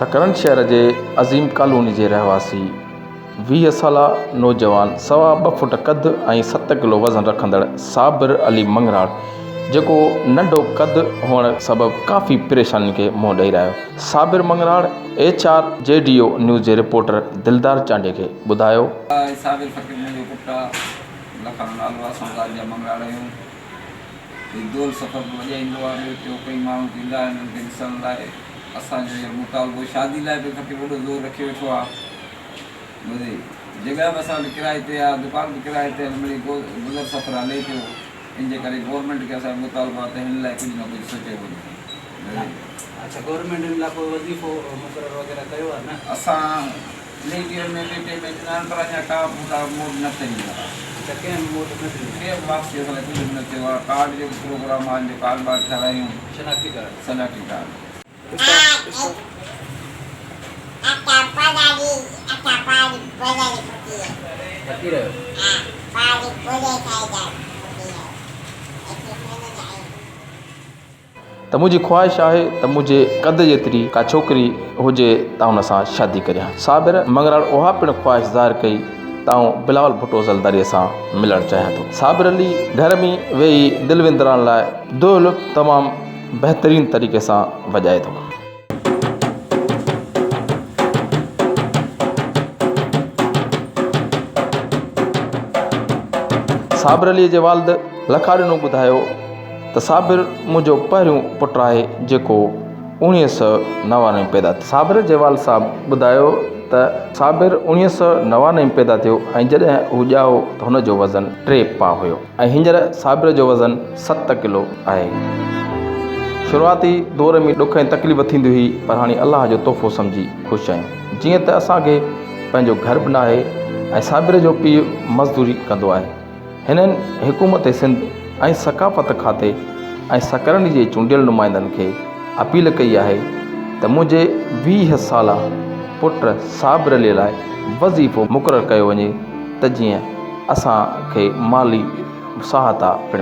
سڪرنڊ شهر جي عظيم ڪالوني جي رهواسي 20 سالا نوجوان سوا ٻه فوٽ قد ۽ ست ڪلو وزن رکندڙ صابر علي مڱراڙ جيڪو ننڍو قد هئڻ سبب ڪافي پريشانين کي منهن ڏئي رهيو Sabir Mangror H R G D O news جي رپورٽر دلدار چانڊيي کي ٻڌايو. صابر فقير منهنجو پٽ آ لکان نالو آ اسان ذات جا مڱراڙ آهيون. هي دول سفر به وڄائيندو آهي ٻيو ٽيو ڪئي ماڻهو به ايندا آهن ان کي ڏسڻ لاء اسان جو هينئر مطالبو شادي لاء به فقير وڏو زور رکي ويٺو آهي ٻڌي جڳهه به اسان وٽ ڪرائي تي آهي دڪان به ڪرائي تي آهن مڙئي گذر سفر هلي پيو ان جي ڪري گورنمينٽ کي اسان جو مطالبو آهي ته هن لاء ڪجهه نه ڪجهه سوچيو وڃي ٻڌي. اڇا گورنمينٽ هن لاء ڪو وظيفو مقرر وغيره ڪيو آهي نه؟ اسان انهيء ڏينهن ۾ ٻئي ٽئين ۾ ڏنا آهن پر اڃا ڪا به اتان موٽ نه ٿي آهي. اڇا ڪنهن به موٽ نه ڏني. ڪنهن به واپسي اسان لاء ڪجهه به نه ٿيو آهي. ڪارڊ جو به پروگرام آهي ان جو ڪارڊ بارڊ ٺهرايون. شناختي ڪارڊ. شناختي ڪارڊ. ته منهنجي خواهش آهي ته منهنجي قد جيتري ڪا ڇوڪري هجي ته آئون ان سان شادي ڪريان. صابر مڱراڙ اها پڻ خواهش ظاهر ڪئي ته آئون بلاول ڀٽو زرداري سان ملڻ چاهيان ٿو. صابر علي گهر ۾ ويهي دل وندرائڻ لاء دهل تمام بهترين طريقي سان وڄائي ٿو. صابر علي جي والد لکاڏنو ٻڌايو ته صابر منهنجو پهريون پٽ آهي جيڪو 1999 ۾ پيدا ٿيو. صابر جي والد صاحب ٻڌايو ته صابر 1999 ۾ پيدا ٿيو ۽ جڏهن هو ڄائو ته هن جو وزن ٽي پاء هيو ۽ هينئر صابر جو وزن ست ڪلو آهي. شروعاتي دور ۾ ڏک ۽ تڪليف ٿيندي هئي پر هاڻي الله جو تحفو سمجهي خوش آهيون. جيئن ته اسان کي پنهنجو گهر به ناهي ۽ صابر جو پيء مزدوري ڪندو آهي. هنن حڪومت سنڌ ۽ ثقافت کاتي ۽ سڪرنڊ جي چونڊيل نمائندن کي اپيل ڪئي آهي ته منهنجي 20 سالا پٽ صابر علي لاء وظيفو مقرر ڪيو وڃي ته جيئن اسان کي مالي سهائتا پڻ.